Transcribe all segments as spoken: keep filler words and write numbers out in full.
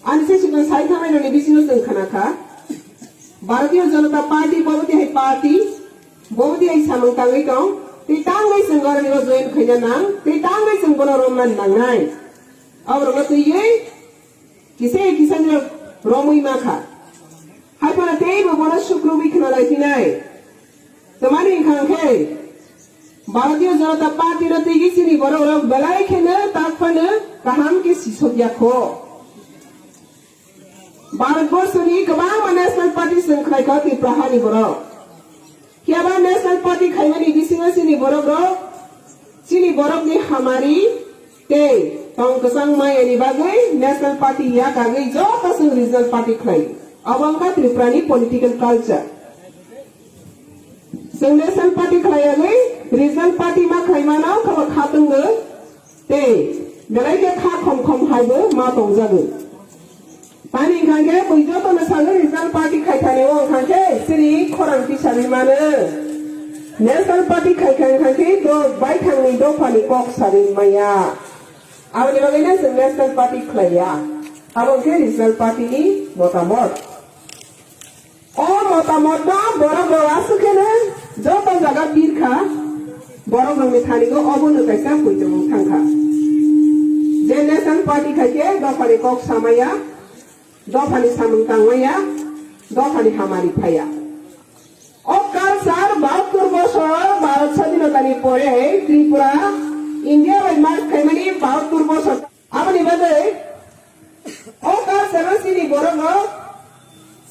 Ani se chwng sai thangnai rokni bisingo chwng khna kha, Bharatiya Janata Party bobo tihai party, bobo tihai samung tangwi tong, tei tangwi chwng oro nino join khaina nang, tei tangwi chwng bono romna nangnai. Aborokno twiwi kisa kisa nino romwi ma kha. Hai phano teibo bono sukrubwi khna lai phinai. Tamani wngkha khe, Bharatiya Janata Party no twiwi chini borok rok belai kheno tak phano kaham khe sisok ya kho. Bharat borso ni kwbangma national party chwng khlai kha Tripura hani borok. Phiya ba national party khaimani bisingo chini borok rok, chini borok ni hamari tei tong kwchang maya ni bagwi national party ya kagwi joto chwng regional party khlai. Abo wngkha Tripura ni political culture. Chwng national party khlaiwi regional party ma khlai mano, kha khatungwi tei belai khe kha khom khom haibo ma tongjago. Tani wngkha khe bui jotono salo regional party khai thani o wngkha khe chini khorang tisani mano. National party khai kha wngkha khe do baithangni dophani kok sari maya. Aboni bagwi no chwng national party khlaiya. Abo wngkhe regional party ni motamot. O motamotno borok rok aswk kheno joto jaga bir kha, borok rokni thani o obono kaisa poito wng thang kha. Je national party khai khe dophani kok samaya, dophani samung tangmaya, dophani hamari phaya. O culture bahattur bosor Bharat sadhinotani pore Tripura India bai march khaimani bahattur bosor. Aboni bagwi o culture-o chini borok rok,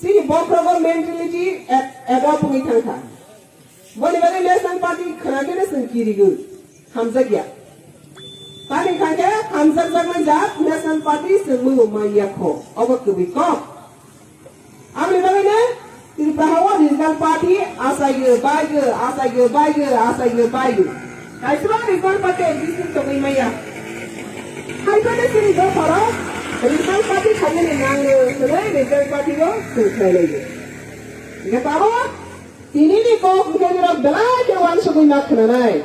chini bokhorogo mentality ad-, adapt wngwi thang kha. Boni bagwi national party khna khe no chwng kirigwi hamjakya. Tani kha khe hamjakjaknai jat national party chwng mungwi manya kho, obo kwbwi kok. Aboni bagwino Tripura hao regional party achaigwi baigwi, achaigwi baigwi, achaigwi baigwi. Kaisa regional party existing tongwi maya. Hai phano chini dopharo regional party khaimani nango hwnwi regional party-o chwng khlai laio. Hingkhe tabuk tinini kok hwnkhe norok belai khe uansugwi ma khwnanai.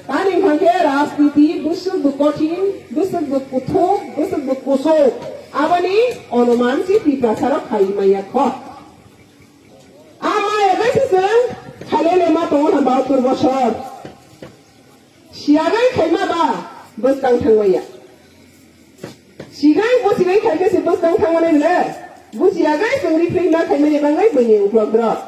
Tani hwnkhe rajniti bwswk bo kothin, bwswk bo kuthuk, bwswk bo kusuk. Aboni onuman se Tiprasarok khai maya kho. Ama ebe se chwng khailele ma tongo na bahattur bosor. Siyagwi khaima ba bwskang thangmaya. Sigai busigai khaikhe se bwskang thangmani le. Busiyagwi chwng ripri ma khaimani bangwi bwini uklok rok.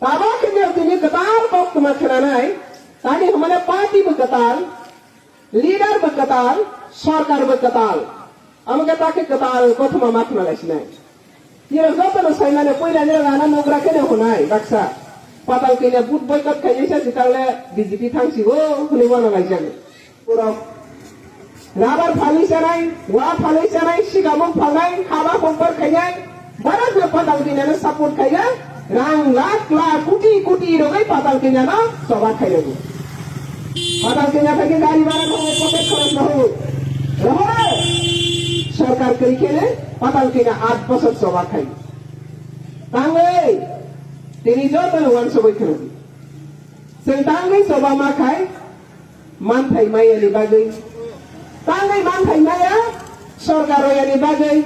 Tabuk khe nirok tini kwtal koktwma khwnanai, tani hwnmano party bo kwtal, leader bo kwtal, sorkar bo kwtal. Amo khe ta khe kwtal kothoma ma khwnalaisinai. Nirok jotono saimano puila nirok ano nugra kheno hwnai baksa. Patal kanya vote boycott khainai sa swkang le B J P thangsigo hwnwi uanalaijak. Borok rubber phalwi chanai, wa phalwi chanai, sigamung phalnai, haba hopor khainai, borok no patal kinano support khaina, rang lakh lakh, koti koti rogwi patal kinano choba khainago. Patal kina thangwi gari bhara no pocket kharaj no hwnwi rohoro. Sorkar kwrwi kheno patal kina aat bosor choba khai. Tangwi tini jotono uansugwi khwrwng. Chwng tangwi choba ma khai, manthai maya ni bagwi. Tangwi manthai maya, sorkar roya ni bagwi.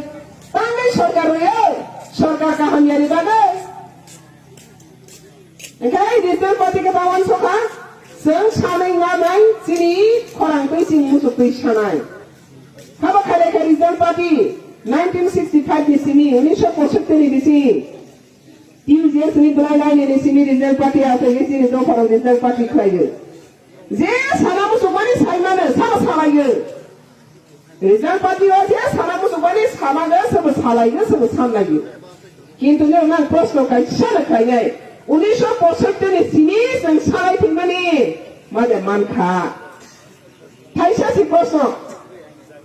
Tangwi sorkar roya, sorkar kaham ya ni bagwi. Enkhai regional party khe ta uansukha, chwng sanwi nganai chini khorang twi chini musuk twi sanai. Habo khailai khe regional party nineteen sixty-five ni simi, unisho pochottor ni bisi. T U G S ni belai laini ni simi regional party asai chini dopharo regional party khlaiwi. Je sana musukmani saimano, sabo salaiyo. Regional party o je sana musukmani samago, sabo salaiyo, sabo sanlaiyo. Kintu nini nang proshno kaisa no khlainai. Unisho pochottor ni simi chwng salai thwimani mane mankha. Thaisa si proshno.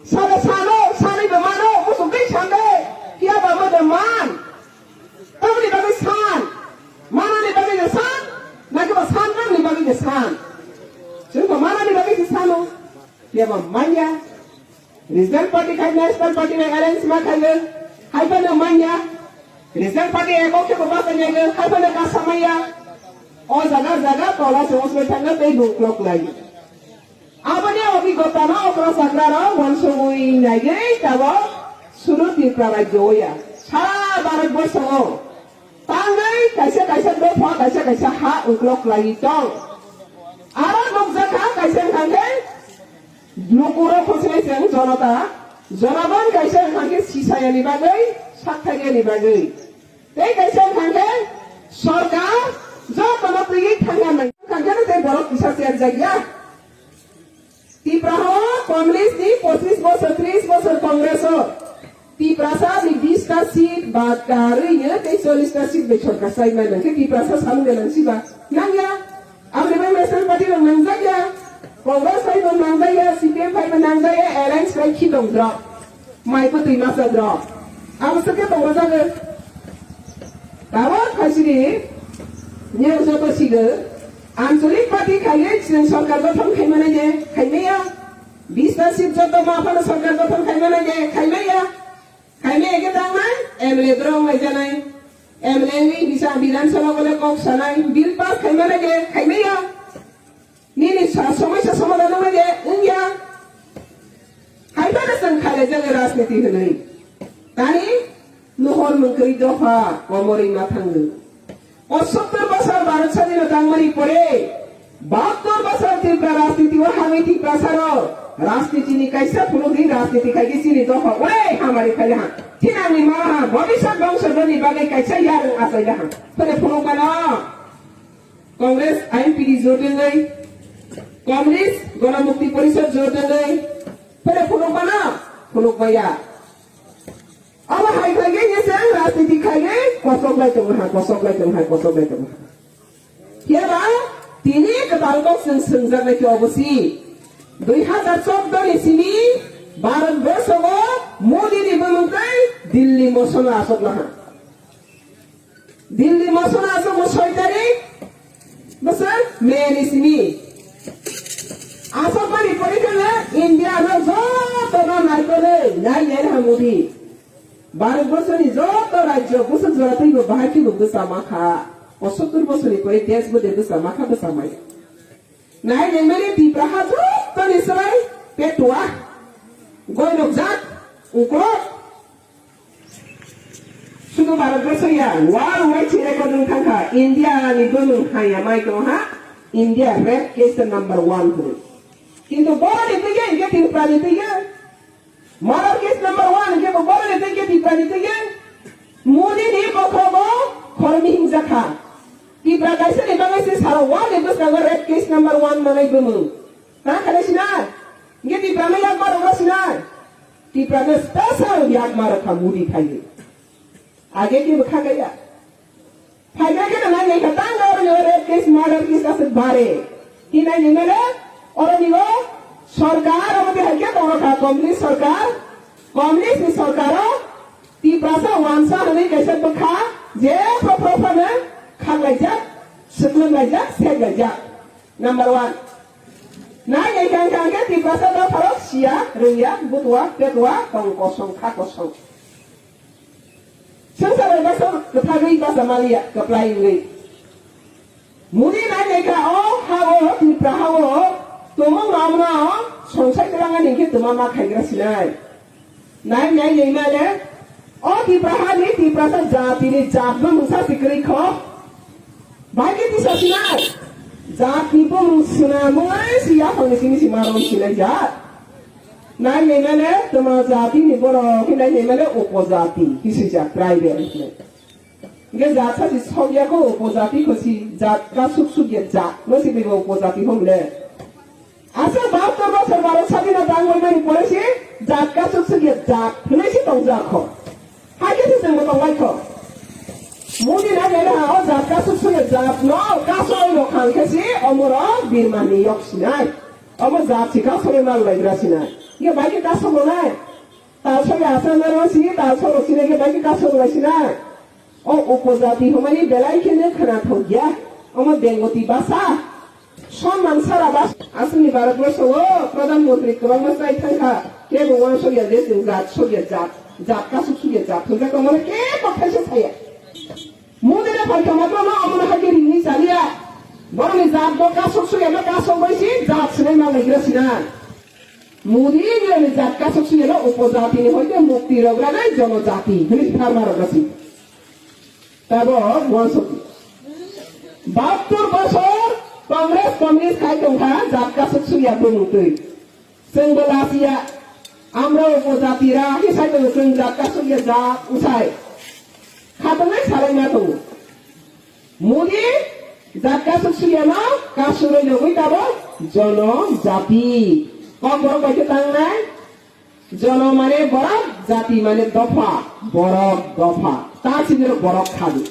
Sabo sano, sanwi bo mano, musuk twi sande. Phiya ba mo de man. Tamoni bagwi san? Manani bagwi je san? Naki bo sanrokni bagwi je san? Chwng bo manani bagwi se sano. Phiya ba manya. Regional party khai national party bai alliance ma khaiyo. Hai phano manya. Regional party ekok khe bo bachai naiyo. Hai phano kasa manya. O jaga jaga tola se osoi thangna tei bung klok lai. Aboni obhigota no okra chakra rok uansugwi naigwi tabuk Suru Tripura rajyo ya, sara Bharat borso o tangwi kaisa kaisa dopha, kaisa kaisa ha uklok lai tong. Aro nukjakha kaisa wngkha khe lukurok khosai chwng jonota, jonaban kaisa wngkha khe sisayani bagwi, saktharyani bagwi. Tei kaisa wngkha khe sorkar jotono twiwi thangna nang. Wngkha khe tei borok kisa cherjak ya. Tipra o Congress ni pochis bosor, tris bosor Congress o. Tiprasa ni bis ta seat ba karwi no tei chollis ta seat bai sorkar chai mano. Khe Tiprasa samung de nang siba nang ya. Aboni bai National Party rok nangjak ya. Congress bai bo nangjak ya, C P M bai bo nangjak ya, alliance bai khitong drop. Mai kwtwi masa drop. Abo se khe tongo jago. Tabok khaisini niyok joto sigo. Anchalik party khaile chwng sorkar gothon khaimana je khaimaya. Bis ta seat joto ma phano sorkar gothon khaimana je khaimaya. Khaimaya khe tangnai M L A drong lai janai. M L A ni bisa Bidhan Sabha bole kok sanai. Bill pass khaimana je khaimaya. Nini sa-, somosya somadhan wngmani wngya. Hai phano chwng khailaijago rajniti hwnwi. Tani nuhor mungkri dopha komorwi ma thango. O sottor bosor Bharat sadhino tangmani pore, bahattor bosor Tripura rajniti o hamwi Tiprasarok rajnitini kaisa phunukni rajniti khaikhe chini dopha urai hamari khailahang. Thinangni maraha bhobishyot bongsoborni bagwi kaisa yarwng achailahang. Phone phunukmano. Congress I N P D jotengwi, Congress Ganamukti Porishad jotengwi, phano phunukmano phunukmaya. Abo hai khaigwi nise rajniti khaigwi kosok lai tongo ha, kosok lai tongo ha, kosok lai tongo ha. Phiya ba tini kwtal kok chwng swngjak lai khe obosi dui hazar chordo ni simi Bharat borso o Modi ni bumung tei Delhi mosono asok laha. Delhi mosono aswk bo soi tarik bwswk May ni simi. Aswk bani pore khe India no joto no nai kole nai nai ha Modi. Bharat borso ni joto rajyo bwswk jora twi bo bahai khe bo bwsa ma kha. O sottor bosor ni pore desh bo de bwsa ma kha bwsa mai. Nai nai mani Tipra ha joto ni swrai petua. Goinok jat uklok. Sudu Bharat borso ya, world wide se record wng thangkha, India ni bumung haya mai tong ha, India rape case number one hwnwi. Kintu borok ni twi ya, hinkhe Tripura ni twi ya. Murder case number one hinkhe bo borok ni twi ya, Tripura ni twi ya. Modi ni bokhrogo khoroknwi himjakha. Tripura kaisa ni bagwi se sara world ni bwskango rape case number one manai bumung. Ta khalai sinai? Hinkhe Tripura no yakbar rok sinai? Tipra no special yakmar kha Modi phaiwi. Age khe bwkha gaya. Phaiga khe nai nai kha tang oro ni ore case murder case aswk bare. Hinai ni mele oro ni o sorkar abo de hai khe tong kha Congress sorkar. Congress ni sorkar o Tiprasa wansa hwnwi kaisa bwkha je phro phro phano khaklaijak, swkluklaijak, seklaijak. Number one. Nai nai kang kang khe Tiprasa dopharok siya, rwngya, butua, petua, tong kosong, kha kosong. Swngchar bai baksa kwthagwi basa maliya, kwplai wngwi. Modi nai nai kha o ha o, Tripura ha o, tumung mamna o, songsai kwlangani khe tuma ma khaigra sinai. Nai nai nai male, o Tipra hani Tiprasa jati ni jat no mungsa si kwrwi kho. Bai khe tisa sinai. Jat ni bumung swnamwi si yaphang ni simi si marom sinai jat. Nai nai male, tuma jati ni borok khe nai nai male upojati, kisi jat tribal. Hingke jat sa si sok ya kho upojati kho si jat ka suk suk ya jat no si bego upojati hom le. Asa bahattor bosor Bharat sadhina tangwi mani pore se jat kasuk suk ya jat hwnwi se tongjak kho. Hai khe se chwngbo tongbai kho. Modi na nai ha o jat kasuk suk ya jat no kasoi no khang khe se omoro birmani yok sinai. Omo jat si kasoi mal laigra sinai. Ye bai khe kasok no nai. Tal soi asa na ro si, tal soi ro sinai khe bai khe kasok lai sinai. O upojati hwnmani belai kheno khwnathok ya. Omo Bengali bhasha. Somman sara bas-, aswkni Bharat borso o Pradhan Mantri kwbangma chai thangkha. Kebo uansukya je chwng jat sukya jat, jat kasuk sukya jat hwnjak tongmani kebo khaisa saya. Modi no phaikha matwrwngno omono hakhe ringwi chaliya. Borokni jat bo kasuk sukya no kasuk bai si jat swnai manlaigra sina. Modi ni jat kasuk suyano upojati ni hoite mukti rok rana jonojati hwnwi pharma rok rasi. Tabo wansuk. Bahattor bosor Congress communist khai tongkha jat kasuk suya bumung twi. Chwng bo lasiya, amro upojati ra, hi sai tongo chwng jat kasuk ya jat usai. Khatungnai salai ma tongo. Modi jat kasuk suyano kasuroi nogwi tabo jono jati. Kokborok bai khe tangnai, jono mane borok, jati mane dopha, borok dopha. Ta sini borok khadi.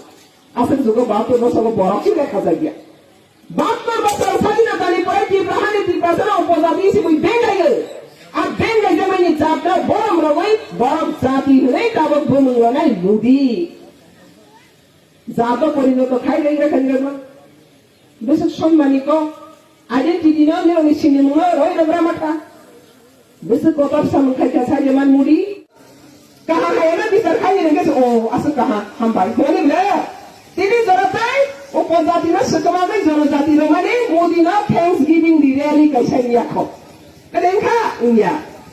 Aswk jugo bahattor bosongo borok si lekha jagya. Bahattor bosor sadinatani pore Tripura hani Tripura sana upojati si bui bengayo. A bengai jamani jatno borom rogoi borok jati hwnwi tabok bumung ronai Modi. Jato porinoto khai rei rekha ni rema. Bwswk sonmani kok. Identity no nirokni sini mungo roi rok rama kha. Bwswk kotor samung khai kha sai man Modi. Kaha hai na bichar khai ni rengke o aswk kaha hambai. Hwnwi le. Tini jora tai o pojati no swkama bai jonojati rok mani Modi no Thanksgiving di rally kaisa ni yakho. Kadeng kha, wngya.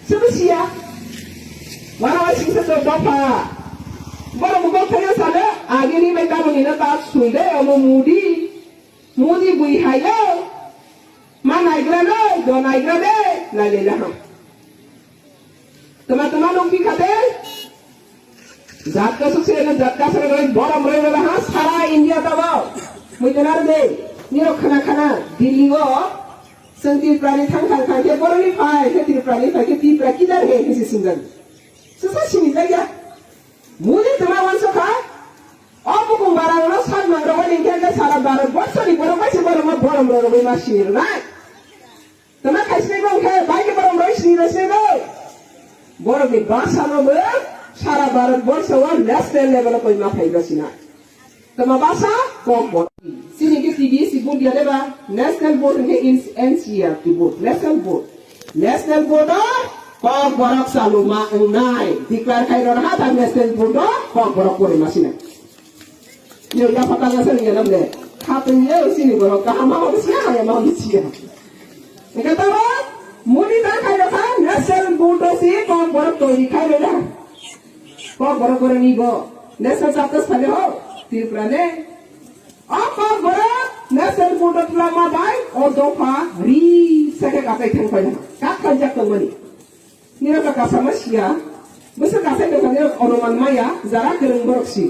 Sobo siya. Wana wa singsa to dopha. Boro mukol thaya sale, agini mai tamoni na ta sui de, omo Modi. Modi bui hayo. Ma naigra no, do naigra de, na le laham. Tama tama nung pi khate. Jat kasuk se na jat kasuk roi borom roi roi ha sara India ta bao. Mui tenar de. Niro khana khana Delhi o. Seng Tripura ni thang thang thang ke boroni phai ke Tripura ni phai ke Tripura kidar he ke si singan. Sesa sini ta ya. Mui tama wan so kha. O bukung barang no sat mang roi ni ke sara Bharat borsoni borok bai se borom borom roi roi ma sini nai. Tama khaisni bo khe bai ke borom roi sini roi sini bo. Borok ni basa no bo sara Bharat borso o national level o koi ma phai roi sina. Tama basa kok bo. Sini ke T B C board ya deba national board ke in N C E R T board national board. National board o kok borok saluma wngnai. Declare khai roi ha ta national board o kok borok kori ma sina. Yo ya pata ga sari ya namle. Khatun ye sini borok kaham ma hobi siya ya ma hobi siya. Eka taro muni ta khai rokha national board o si kok borok toiri khai roi da. Kok borok borok ni bo national chapter sale ho Tripura ne. O kok borok national board o tla ma bai o dopha ri sake katai thang pai na. Kak khai jak tong mani. Nirok kasa ma siya, bwswk kasai tongkha nirok onuman maya, jara kwrwng borok si.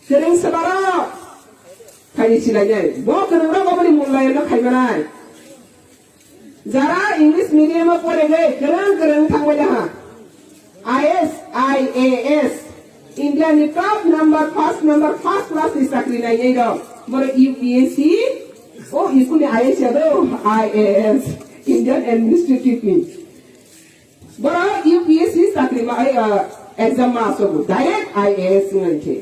Kwrwng se borok, khaini silainai. Bo kwrwng rok oboni mullayan no khaimanai. Jara English medium o porengwi kwrwng kwrwng thangbai laha. I S, I A S, India ni top number, first number, first class ni chakri nainai rok. Boro U P S C, o iskul ni I A S ya do, I A S, Indian Administrative ni. Boro U P S C chakri ma, ai, ah, exam ma asogo, direct I A S wngkha.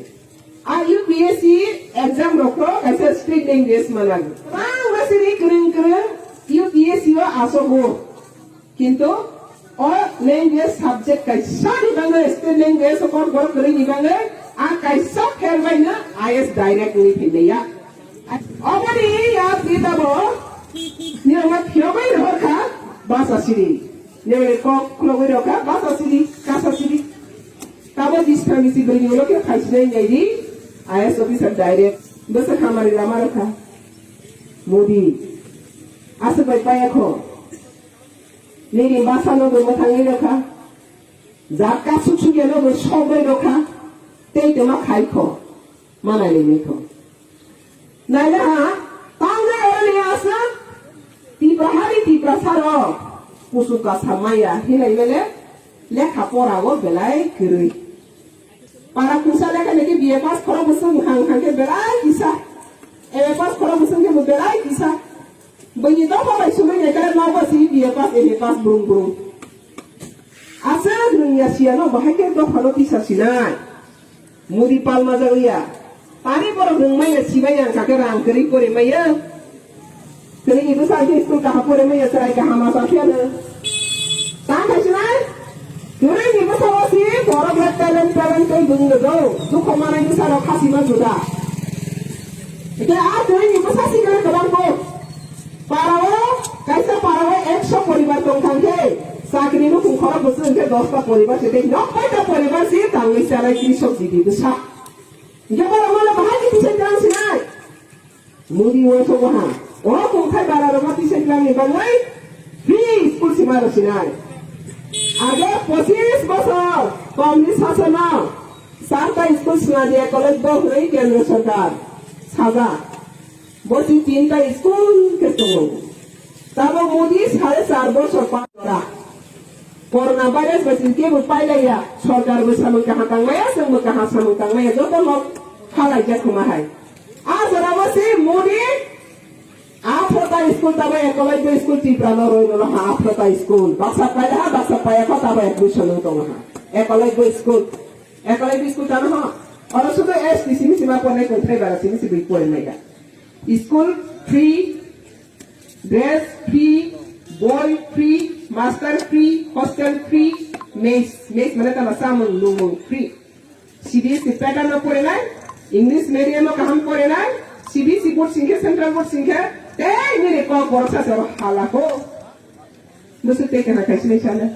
A U P S C exam rok kho kaisa state language ma nango. Bangma siri kwrwng kwrwng U P S C o asogo. Kintu o language subject kaisa ni bagwi state language o kok borok kwrwng ni bagwi a kaisa fail bai no I A S direct wngwi phainai ya. Oboni ya pita bo nirok ma phiyogwi rohor kha basa siri. Nirok kok khulogwi rokha basa siri, kasa siri. Tabo distra misi bini ulo khe phaisinai nai di I A S officer direct. Bwsa khamari lama rokha. Modi. Aswk bai paya kho. Nini basa no bo mwthangwi rokha. Jat kasuk sukya no bo sogwi rokha. Tei tongma khai kho. Manai rinwi kho. Naina ha, tangnai oroni asa, Tipra hari Tipra saro, kusu kasa maya hinai mele, lekha pora o belai kwrwi. Para kusa lekha niki B A pass khoro bwswng hang hang khe belai kisa, M A pass khoro bwswng khe bo belai kisa. Bini dopha bai sumui nai kare nogo si B A pass, M A pass brung brung. Asa nwng ya siya no bahai khe dopha no tisa sinai. Mudi palma jagya. Tani borok nwng maya sibai yang kake rang kwrwi pore maya. Kwrwi ni bwsa khe school kaham pore maya chwrai kaham asa phiya no. Ta khai sinai. Kwrwi ni bwsa o si borok le talent talent tei bwng no do. Dukho manai bwsa rok khasi ma juda. Eke a kwrwi ni bwsa si kwrwi kwbang bo. Para o kaisa para o Ekso poribar tong thang khe, chakri nukhung khorok bwswk hwnkhe dosta poribar se tei nokpaita poribar se tangwi chanai trisok jiti bwsa. Hwnkhe borok mano bahai khe tisai tang sinai. Modi uansuk waha. O kungthai bara rokno tisai twlangni bagwi free school sima rw sinai. Age pochis bosor komni sasono charta school sima di ekolog bo hwnwi kendro sorkar sajak. Bo si tinta school khe tongo. Tabo Modi sare char bosor pa jora. Corona virus bai chwng kebo pailaiya, sorkar bo samung kaham tangmaya, chwng bo kaham samung tangmaya, joto lok halaijak khuma hai. A jora bo se Modi, aphota school tabo ekolaibo school Tripura no roi no ha aphota school. Baksa paila ha, baksa paya kho tabo admission no tongo ha. Ekolaibo school, ekolaibo school tano ha. Oro sudo S T simi sima pornai kongthai bara simi simi pornai ya. School free, dress free, boi free, master free, hostel free, mess, mess mane tama samung lumung free. C B S E pattern no porinai, English medium no kaham porinai, C B S E board singkhe, central board singkhe, tei nini kok borok sacha hala ko. Bwswk tei kaha kaisa nai sale.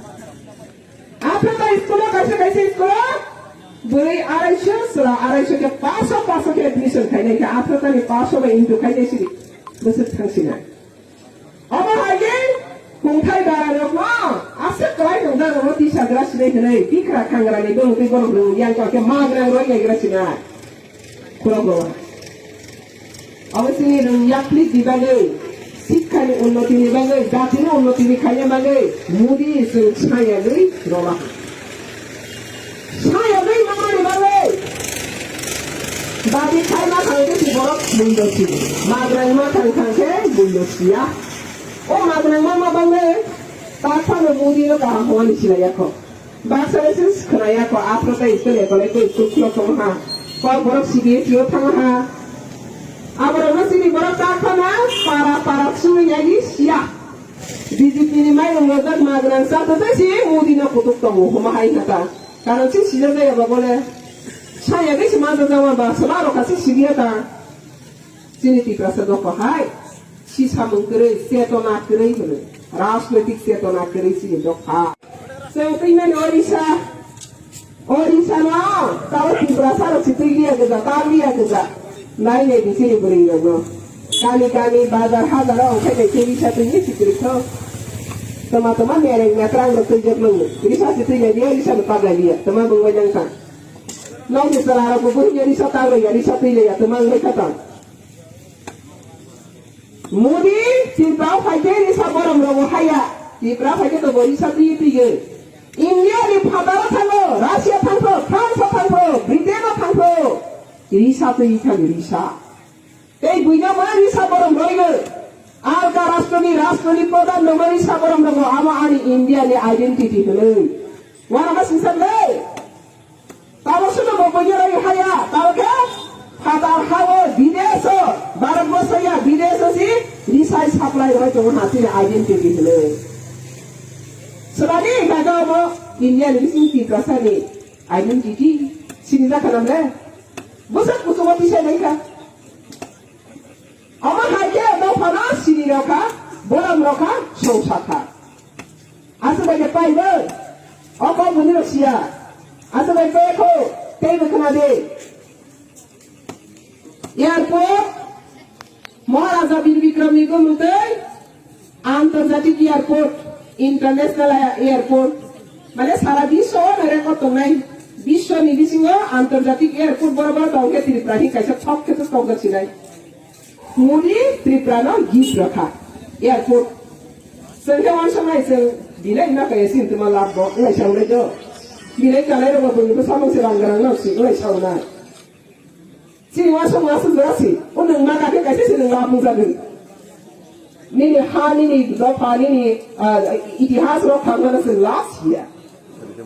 Aphro ta school o kaisa kaisa school o bwrwi arai sho, chwla arai sho khe paanch sho, paanch sho khe admission khainai khe aphro ta ni paanch sho bai into khainai sidi. Bwswk thang sinai. Omo hai khe kungthai dara rok no aswk kwlai tong jak rok no tisa gra sinai hwnwi tikra khangra ni dolo tei borok rwng yang khe ma gra roi nai gra sinai. Khulok rwma. Abo chini rwng yapri di bagwi, sikkha ni unnoti ni bagwi, jati ni unnoti ni khaina bagwi, Modi chwng sayagwi rwma. Sayagwi mama ni bagwi. Dabi khaima thang khe si borok buido si. Magrang ma thang thang khe buido siya. O magrang ma ma bagwi, ta phano Modi no kaham hwnwi silaiya kho. Baksa bai se khwnaya kho, aphro tei school ekolai tei school khulok tongo ha. Kok borok C B S E o thango ha. Aborok no chini borok ta khana para para sungwi yagi siya. B J P ni mai rung rojak magrang sa to tei si Modi no kutuk tongo homa hai hata. Karon si sijak jaya ba bole. Saya bai se ma jajama ba sala rok ha si sibiya ta. Chini Tiprasa dopha hai. Si samung kwrwi, chetona kwrwi hwnwi, rajnoitik chetona kwrwi chini dopha. Chwng twimani Orisa, Orisa no tabo Tiprasa rok si twi liya gwja, ta liya gwja. Nai nai di chini bwrwi rok no. Kami kami, bazar, hazar o ongkhai nai khe risa twi ni si kwrwi kho. Toma toma mereng metrang rok twi jak nang. Risa si twi lai liya, risa no ta lai liya. Toma bung bai nang kha. Nai ni chwla rok bo buhi ya risa ta lai ya, risa twi lai ya, toma wng bai kha ta. Modi Tripura o phai khe risa borom rogo haya. Tripura phai khe to bo risa twi twi. India ni phataro thango, Russia thangtho, France o thangtho, Britain o thangtho. Risa twi thang risa. Tei buino bo risa borom roigo. Alka rastro ni, rastro ni pradhan no bo risa borom rogo. Amo ani India ni identity hwnwi. Wana ma singsa le. Tabo suno bo buino roi haya, tabo khe phatar hao bidesh o, Bharat borso ya bidesh o si risai supply roi tongo ha chini identity hwnwi. Swlani hingkha khe omo India ni bising Tiprasa ni identity sini jakha namle. Bwswk kuchugo tisai nai kha. Omo hai khe dophano sini rokha, borom rokha, songsa kha. Aswk bai khe pai bo. O kok bwni rok siya. Aswk bai khe kho, tei bo khna di. Airport, Maharaja Bir Bikram ni gumutwi Antarjatik Airport, International Airport, mane sara biswo o record tongnai, biswo ni bisingo antarjatik airport boro boro tong khe Tripura hi kaisa thok khe thok sinai. Modi Tripura no gift rakha airport. Chwng khe wansuk nai chwng bilai ma kaya sin tuma lab bo ngai sa unai do. Bilai kalai rok bo bwsamo se rang rang no si ngai sa unai. Chini uansukma aswk jora si, o nwng ma kakhe kaisa se nwng ma phungjagwi. Nini ha, nini dopha, nini, ah, itihas rok thangmano chwng last ya.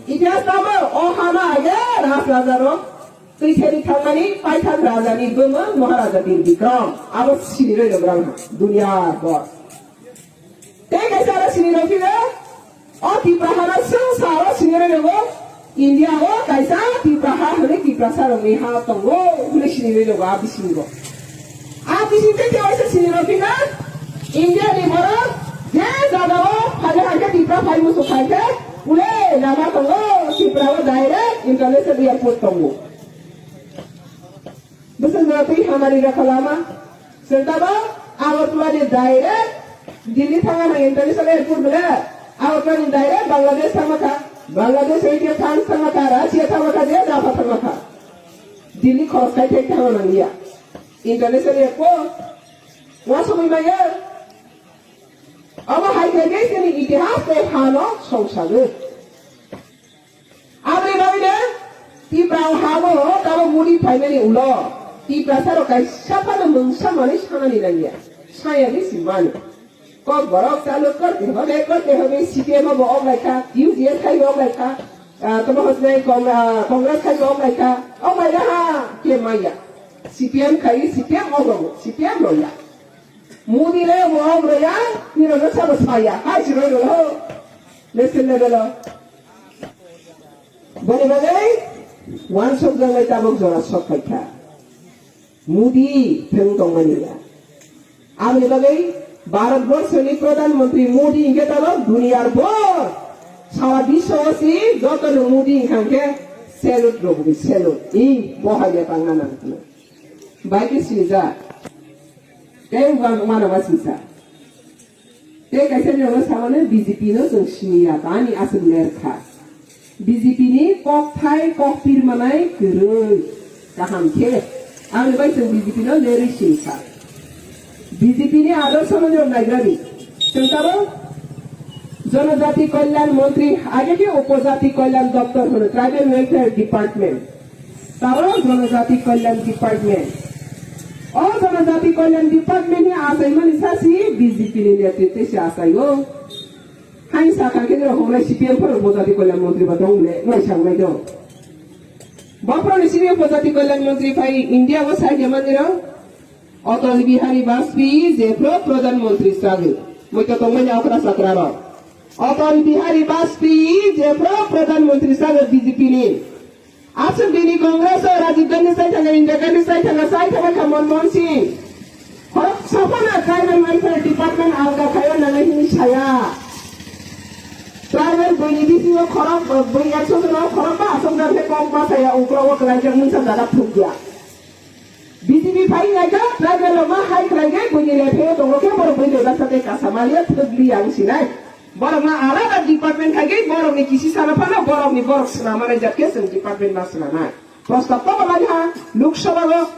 Itihas tamo, o hano age raj raja rok twi thani thangmani paithak raja ni bumung Maharaja Bir Bikram. Abo sini roi rok rang ha, dunia bor. Tei kaisa aro sini rok phiro, o Tipra hano swngsa aro sini roi rok o, India o kaisa Tipra ha hwnwi Tiprasa rokni ha tongo hwnwi sini roi rok o a bisingo. A bising tei tei waisa sini rok phiro, India ni borok Je jagao phai hai khe Tipra phai muchung khai khe, ule lama tongo, Tipra o direct international airport tongo. Bwswk no twi hamari rokha lama. Chwng tabok Agartala ni direct Delhi thangma nang international airport bole. Agartala ni direct Bangladesh thangma kha. Bangladesh hoi khe France thangma kha, Russia thangma kha, je Japan thangma kha. Delhi khoros khai thek thangma nang ya. International airport. Wa somoi maya. Abo hai khe chini itihas tei hano songsago. Aboni bagwi de Tipra o habo tabo Modi phaimani ulo Tiprasa rok kaisa phano mungsa manwi sanani nangya. Saya ni si mani. Kok borok chalu korte hobe korte hobe C P M bo ok laikha, U D F khai bo ok laikha, ah, tamo hosne Cong-, ah, Congress khai bo ok laikha. Ok laina ha ke maya. C P M khai C P M ok rogo, C P M roya. Modi le bo ok roya, ni rok sabo saya. Hai si roi roi ho. National level o. Boni bagwi wansuk jangnai tabuk jora sok phaikha. Modi thwng tongmani ya. Aboni bagwi Bharat Borshoni Pradhan Mantri Modi hinkhe tabuk duniyar bor. Sara biswo si jotono Modi hinkha hinkhe salute rwgwi salute. I bohai ya tangna nang. Bai khe sijak. Tei uang mano ba sijak. Tei kaisa ni ulo samano B J P no chwng siniya, tani aswk ler kha. B J P ni kokthai kokpir manai kwrwi kaham khe. Aboni bai chwng B J P no lerwi sini kha. B J P ni adorsho no naigrani. Chwng tabo Jonojati Kalyan Mantri, age khe Upojati Kalyan Doptor hwno, Tribal Welfare Department. Taro Jonojati Kalyan Department. O Jonojati Kalyan Department ni achaimani sasi B J P ni netritwe se achaio. Hain sakha khe niro hwnai C P M phano Upojati Kalyan Mantri ba dong le, nai sangnai do. Baphrani simi Upojati Kalyan Mantri phai India o sai de maniro. Atal Bihari Vajpayee jephru Pradhan Mantri sagwi. Moito tongmani okra sakra rok. Atal Bihari Vajpayee jephru Pradhan Mantri sagwi B J P ni. Aswk dini Congress o Rajiv Gandhi sai thangkha, Indira Gandhi sai thangkha, sai thangkha Manmohan Singh. Khorok saphana Tribal Welfare Department alga khaio nangwi hini saya. Tribal bwini bisingo khorok bwi ekso jono khorok ba aswk jani kok ma saya, uklo o kwlaijak mungsa jaga thukya. B J P phai nai kha, tribal rok ma hai khlai khe buini le pheo tongo khe borok bui le baksa tei kasa maliya thwk li yang sinai. Borok ma alada department khai khe borok ni kisi sana phano borok ni borok swnama nai jat khe chwng department ma swnanai. Prostab to lai ha, Lok Sabha o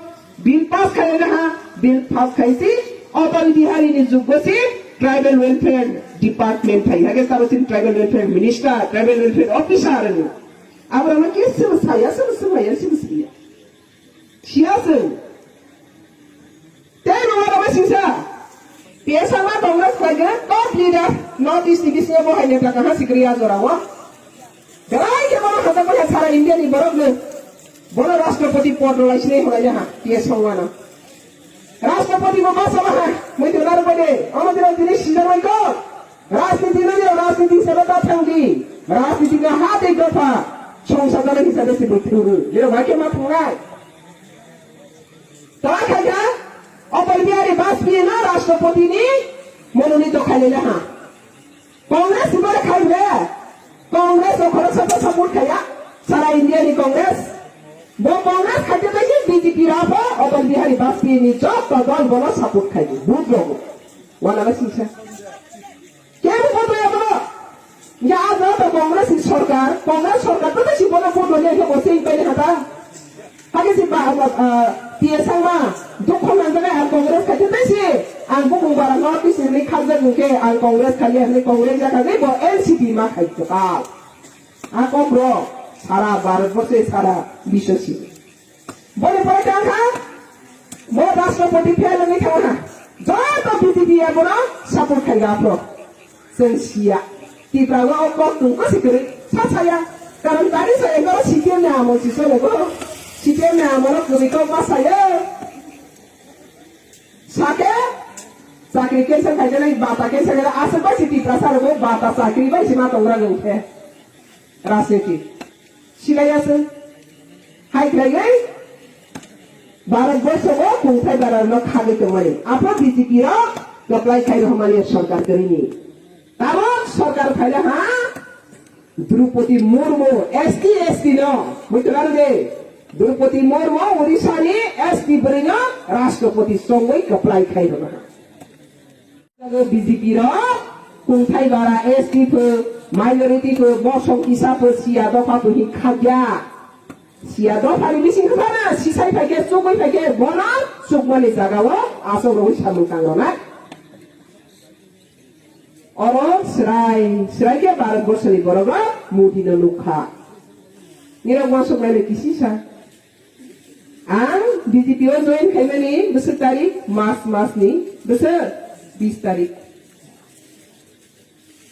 bill pass khai ha, bill pass khai si Atal Bihari ni juggo si tribal welfare department phai ha khe sabo sin tribal welfare minister, tribal welfare officer ni. Abra ma khe sabo saya, sabo saya, sabo saya. Siya chwng. Tei bo oro singsa. P S Sharma Congress khlaigwi top leader North East ni bisingo bo hai neta kaha sikri a jora o. Belai khe bono hajak bai sara India ni borok no. Bono Rashtrapati pod rwlai sinai hwnai ha P S Sharma no. Rashtrapati bo basa ha. Mui to naru bade. Omo dino tini sijak bai ko. Rajniti no niro rajniti hisabe ta thangdi. Rajniti no ha tei dopha songsa jana hisabe se bui thuru. Niro bai khe ma thangnai. Ta khai kha Atal Bihari Vajpayee no Rashtrapati ni mononito khai le ha. Congress ni bore khai le. Congress o khoroksa to support khaya. Sara India ni Congress. Bo Congress khai te tei B J P ra pho Atal Bihari Vajpayee ni joto dol bono support khai di. Vote rogo. Wana ba singsa. Kebo vote ya bono. Ya aja to Congress ni sorkar, Congress sorkar to si bono vote ya khe bo sing pai hata. Hake si ba, ah, P S Sharma, dukho nang jaga ang Congress khai te si, ang bukung bara North East ni khajak nungke ang Congress khai ya ni Congress ya khai bo N C P ma khai to ka. A kok ro, sara Bharat borse sara biswa si. Boni pore tang kha, bo Rashtrapati phel wngwi thang kha. Joto B J P abono support khai ga phro. Chwng siya. Tipra o kok tung ko sikri sa saya. Karon tari sa ego C P M ni amol si sole go. C P M ni amol kwrwi kok ma saya. Sake chakri cancel khai jani, bata cancel khai jani, aswk bai si Tiprasa rok bata chakri bai si ma tongra gong khe. Rajniti. Silai aswk. Hai khlaiwi Bharat borso o kungthai bara no khagwi tongmani. Aphro B J P rok Kwplai khai rwmani sorkar kwrwini. Tabok sorkar phaina ha? Draupadi Murmu S T S T no. Buitwlaro de. Draupadi Murmu Odisha ni S T bwrwi no Rashtrapati songwi kwplai khai rwma ha. B J P rok kungthai bara S T pho, minority pho, bosong kisa pho, siya dopha pho hin khakya. Siya dophani bising khana sisai phaikhe, chugwi phaikhe, bono chukmani jagao aswk rogwi samung tangrwnai. Oro srai, srai khe Bharat borsoni borok rok Modi no nukha. Nirok uansuknai le kisisa. Ang B J P o join khaimani bwswk tarik, March mas ni bwswk bis tarik.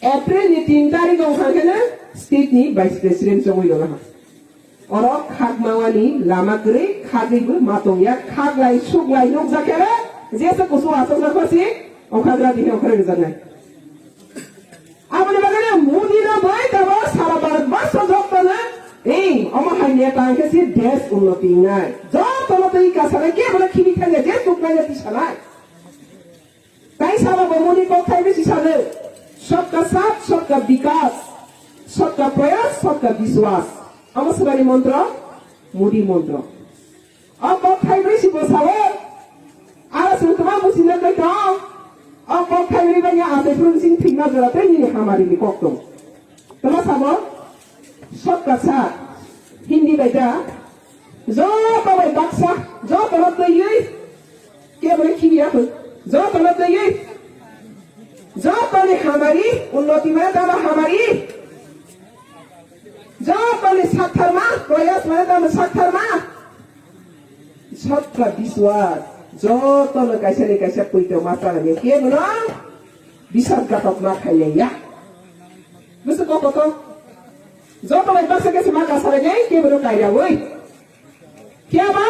April ni tin tarik wngkha kheno state ni vice president chongwi rwlaha. Oro khak mawani lama kwrwi, khagwi bo ma tongya, khaklai suklai nukjakhe re, jesa kusu asokjakha si, ongkha gra dihe ongkha rwjaknai. Aboni bagwi no Modi no bai tabo sara Bharat borso jotono, ei, omo hai neta hwnkhe si desh unnoti wngnai. Jotono twi kasana kebono khini thangya je tuknai ya tisanai. Tai sabo bo Modi kok thai bisi sano, "Sabka saath, sabka vikas, sabka prayas, sabka vishwas." Omo swbani montro, Modi montro. O kok thai bisi bo sao, aro chwng kwma busi nang bai tong. O kok thai bini bai ya asai phuru sing thikma jora tei nini hamari ni kok tong. Tama sabo, sabka saath, Hindi bai da, joto bai baksa, joto no twiwi, kebo ni khibi ya khun, joto no twiwi, joto ni hamari, unnoti mane tama hamari, joto ni saktharma, prayas mane tama saktharma, sabka vishwas, joto no kaisa ni kaisa poito ma chanani, kebo no bisas gatok ma khailaiya. Bwswk kok kotor. Joto bai baksa khe se ma kasarani, kebo no kairaui. Phiya ba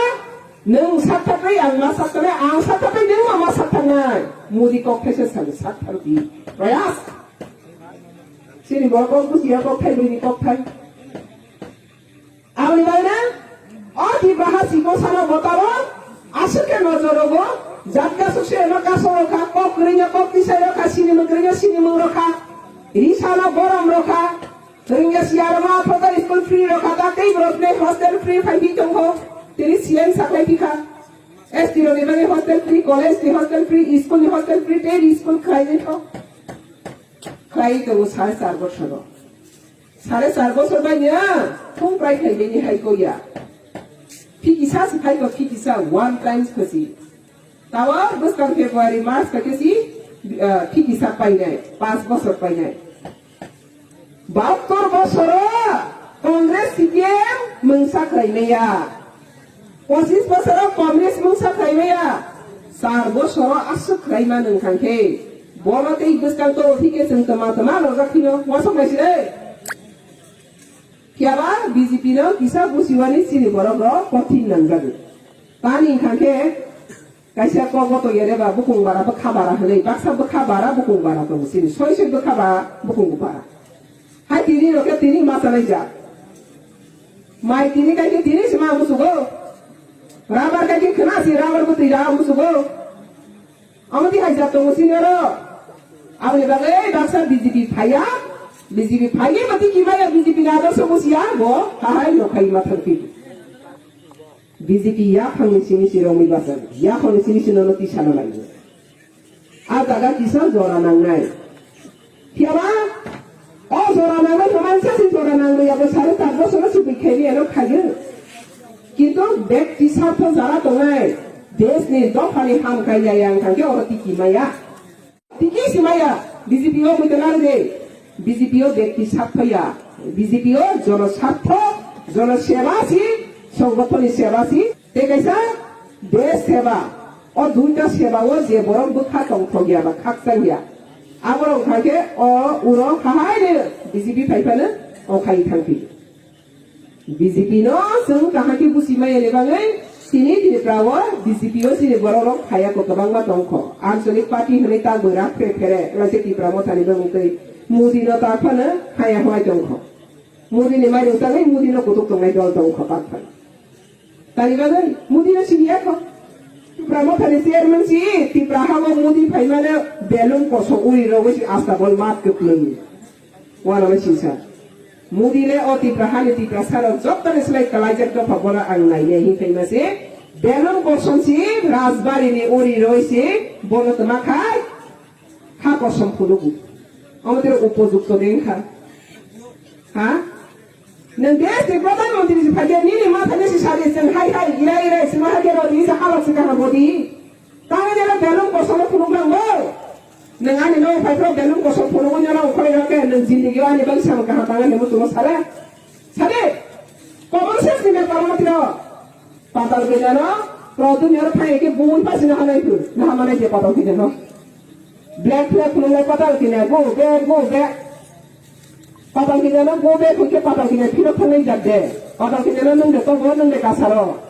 nwng sakthaknai, ang ma sakthaknai, ang sakthaknai, nwng ma ma sakthaknai. Modi kok thaisa sani sakthar di. Prayas. Chini borok kok busiya kok thai bini kok thai. Aboni bagwi na o Tipra ha sikong sano botaro aswk khe nojor rogo, jat kasuk se no kasuk rokha, kok kwrwi no kok tisai rokha, sinimung kwrwi no sinimung rokha, ri sano borom rokha, rwngya siya rokha, photo school free rokha, ta tei borok le hostel free phai phi tongkho, tini C M saklai phi kha. S T rok ni bagwi hostel free, college ni hostel free, school ni hostel free, tei school khlai nai kho. Khlai tongo sare char bosoro. Sare char bosor bai ya, thung prai khai bini hai ko ya. Phikisa se phai ko phikisa one times khasi. Tawa bwskang February March ka kesi, ah, phikisa painai, pas bosor painai. Bahattor bosoro Congress C P M mungsa khlai maya. Pochis bosoro Congress mungsa khlai maya, char bosoro aswk khlai ma nwng thang khe, bono tei bwskang to thike chwng tama tama rojak phino wasok nai sire. Phiya ba B J P no kisa busiwani chini borok rok kothin nangjago. Tani wngkha khe kaisa kok bo to yare ba bukung bara bwkha bara hwnwi, baksa bwkha bara bukung bara tongo chini, soi soi bwkha ba bukung bara. Hai tini rok khe tini ma chanai jak. Mai tini kai khe tini se ma musugo. Rabar kai khe khna se rabar bwtwi ra musugo. Amo di hai jak tongo sini oro. Aboni bagwi baksa B J P phaiya. B J P phaiya mati kimaya B J P na do sobo siya bo. Hahai no khai ma thang pi. B J P yaphangni simi si romwi bachar, yaphangni simi si nono tisana naiwi. A jaga kisa jora nangnai. Phiyaba o jora nangnai, kwmangsa si jora nangnai, abo sare char bosoro si bwkhani eno khayo. Kintu bekti sartho jara tongnai, deshni dophani hamkrai ya yang thangkhe oro tiki maya. Tiki simaya, B J P o muitanare de, B J P o bekti sarthaya, B J P o jono sartho, jono seba si, songothoni seba si, tei kaisa desh seba, o duita seba o je borok bwkha tongthokya ba khakchangya, aborok wngkha khe o uro hahaino B J P phaiphano o khai thangphi. B J P no chwng kaham khe buchi maya ni bagwi tini Tripura o B J P o chini borok rok phaiya ko kwbangma tongkho. Anchalik party hwnwi ta bwra phere phere wngkha khe Tipra Motha ni bagwi tei Modi no ta phano haya hwai tongkho. Modi ni mairum tangwi Modi no kutuk tongnai dol tongkho ta phano. Tani bagwi Modi no siniya kho. Tipra Mothani chairman si Tipra hao Modi phaimano belum kosom uri rogwi si astabol mat kwplwng. Wanama singsa. Modi le o Tipra hani Tipra salo jottoni slai kalaijak dopha bono ang nainai hin phaima se. Belum kosom si Rajbari ni uri roi si bono tma khai. Ha kosom phunugu. Omo tira upojukto de wngkha. Ha? Nwng desh ni pradhan mantri si phai de nini ma thani si sari chwng hai hai ira ira si ma hai de rodi sa halok si kaham bodi. Tangwi nela belum kosom phunuk nang bo. Nwng ani no phai pro belum kosom phunuk nela ukhoi ro ke nwng jindigi ani bang sam kaham tangwi nemu tumo sare. Sare. Common sense ni me parama tiro. Patal kanya no, product ni oro phai ke bumui pasi na hanai tu, na hanai je patal kanya no. Black flag phunuk lai patal kanya, go back, go back. Patal kanya no, go back, hwnkhe patal kanya phino thangnai jak de. Patal kanya no nwng de tongo, nwng de kasaro.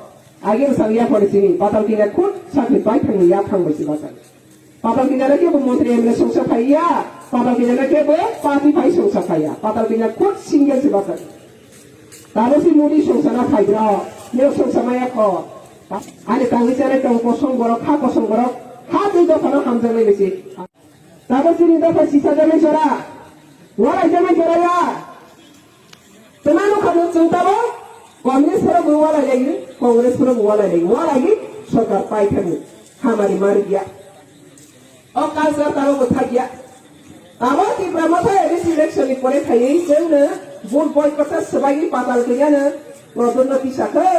Agi bwsang yaphang sini, patal kanya khud sakni bai thangni yaphang bai si bachai. Patal kanya no kebo montri M L A songsa phaiya, patal kanya no kebo party phai songsa phaiya, patal kanya khud single se bachai. Tabo si Modi songsa na phai bro, neo songsa maya kho. Ani tangwi chanai tong kosong borok, ha kosong borok, ha twi dophano hamjaknai besi. Tabo sini dopha sisa janai jora, walai janai jora ya. Tuma no khamung chwng tabo, Congress phoro bo walai lai, Congress phoro bo walai lai, walai sorkar pai thani, hamari mari ya. O culture tabo bo thak ya. Tabo Tipra Motha A D C election ni pore khaiwi chwngno vote boycott swbaiwi patal kanya no, Pradhan no tisa khe.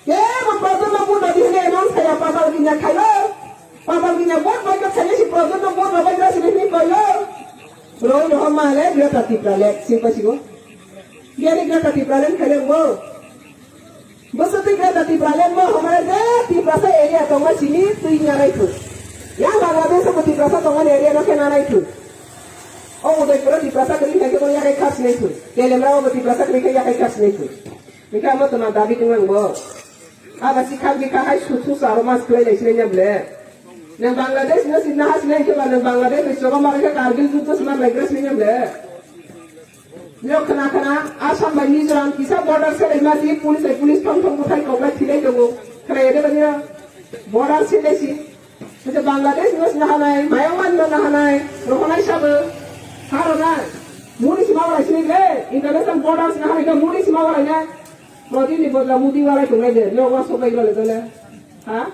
Kebo Pradhan no vote rwdi hwnwi announce khaiya, patal kanya khaio. Patal kanya vote boycott khainai si Pradhan no vote rwbaikra sini hwnwi koio. Roi rohor ma le Greater Tipraland, sing pasigo. Gari Greater Tipraland khaile bo. Bwswtwi Greater Tipraland mo hamare je Tiprasa area tongma sini twi nganai thu. Yang Bangladesh bo Tiprasa tongmani area no khe nanai thu. O Udaipur Tiprasa kwrwi khaikhe bo yakai khas nai thu. Telemra bo Tiprasa kwrwi khe yakai khas nai thu. Hingke amo toma dabi tonglang bo. Aba si khak bikha hai suthu saro mas khlai lai sinai nya ble. Nang Bangladesh no sinna ha sinai khe ba nang Bangladesh ni choba mara khe Kargil juddo sma lai gra sinai nya ble. Nyo khna khna Assam bai Mizoram kisa border se lai ma si police bai police thong thong buthai kok lai thilai tongo. Khna yede ba nyo border se lai si. Hwnkhe Bangladesh no sina hanai, Myanmar no na hanai, rohonai sabo, harona, muni sima wala sini le, international borders na hanai ka muni sima wala nya, Modi ni bodla Modi wala tongnai de, no wa sobai wala dole, ha?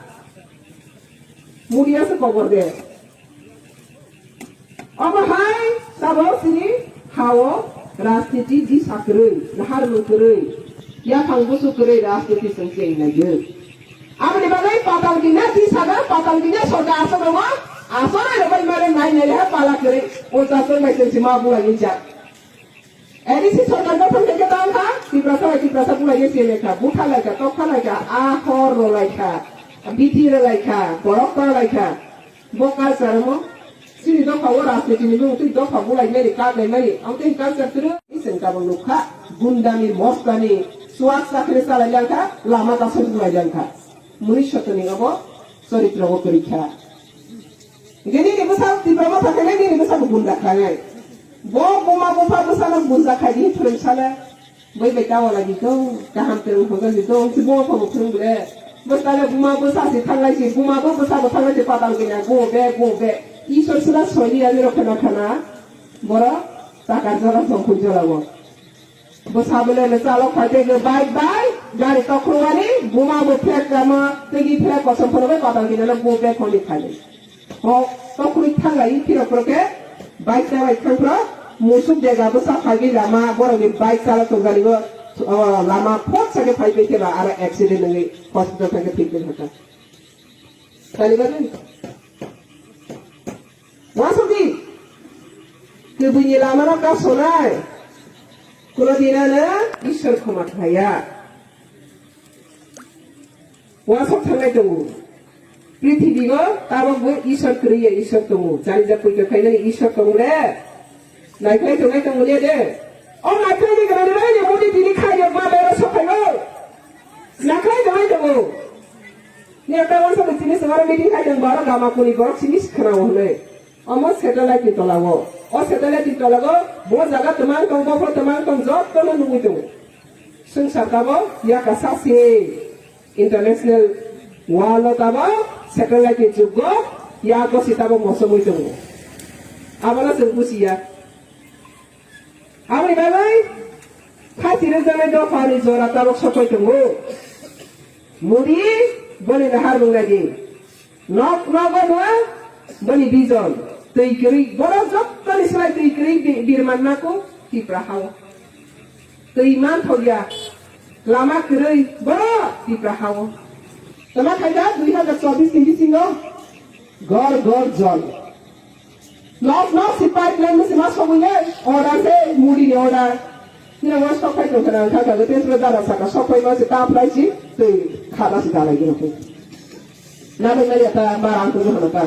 Modi asa kobor de. Omo hai, sabo sini, hao, rajniti di sakrui, nahar mukrui, yaphang busu krui rajniti sengse inai de. Aboni bagwi patal kanya tisa da, patal kanya sorkar aswk tongo, aswk rwbai mare nai nai leha pala kwrwi, ponchas bai chwng sima bulai ni jak. A D C sorkar gotong khe tang kha, Tiprasa bai Tiprasa bulai ni se lekha, butha lai kha, tokha lai kha, a hor ro lai kha, bithi ro lai kha, borok tor lai kha. Bo culture mo, chini dopha o rajniti ni mung twi dopha bulai mani, kak lai mani, ang twi culture twi. Iseng tabang nukha, gundani, mostani, swak chakri chalai langkha, lama kasung bulai langkha. Muni sotoni abo, choritra o kwrwi kha. Gini ni bwsa Tipra Motha khe nini bwsa bo gunda khanai. Bo buma bupha bwsa no gunda khai di phwrwng sale. Bai bai tawa lagi to, kaham tei hojak di to, si bo phano phwrwng ble. Bo tale buma bo sa si thanglai si, buma bo bwsa bo thanglai si patal kanya, go be, go be. Isor sila soli ani rok khana khana. Boro takar jora songkhol jora bo. Bo sabole le chalok phai tei bai bai, gari tokhro ani, buma bo flag kama, tei gi flag kosom phano bai patal kanya no go be khoni khai. Kok tokrwi thanglai phirok phirok khe bike chalai thangphro musuk dega bwsa phagwi lama borokni bike chalok tongjaknai bo, o, lama photsa khe phaibai khe ba aro accident wngwi hospital thangkhe thwikhe thangkha. Kali bagwi? Wasukdi kwbwini lamano kasonai kuno dinano Ishwar khoma khlaiya. Wasok thangnai tongo. Prithibigo tabokbo Ishwar kwrwi ya Ishwar tongo. Jani ja puito khainani Ishwar tongo le. Naikhlai tongnai tongo le de. O naikhlai ni gwnangni bagwi ni Modi tini khairok ma bero sophaigo. Naikhlai tongnai tongo. Ni ekta wansa bo tini swmaro meeting khai tong baro gama kuni borok sini khwnao hwnwi. Omo satellite ni tola o. O satellite ni tola o bo jaga twmang tong, bophor twmang tong, jotono nugwi tongo. Swngchar tabok yakasa se international Walo tabok satellite ni jugo, yago si tabok mosomwi tongo. Abono chwng bujiya. Aboni bagwi khasi rwjaknai dophani jora tabok sokoi tongo. Modi boni nahar rwngnai di. Nok nogo no boni bijon. Twi kwrwi, borok jottoni slai twi kwrwi bi-, birman nako Tipra hao. Twi manthokya, lama kwrwi, borok Tipra hao. Tama khaida dui hazar chobbish ni bisingo ghor ghor jol. Nok nok si pipeline ni sima sogwi le order se Modi ni order. Ni ro sok phai tong khana kha kha te sura dara saka sok phai ma se ta phai si tei khada si dalai gino. Na dong na ya ta ba ang tu hana ta.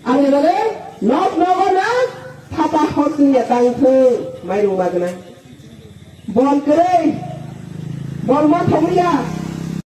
Ang le le nok nok na thapa hot ni ya tang thu mai rung ba gna. Bol kwrwi, bol ma thogriya,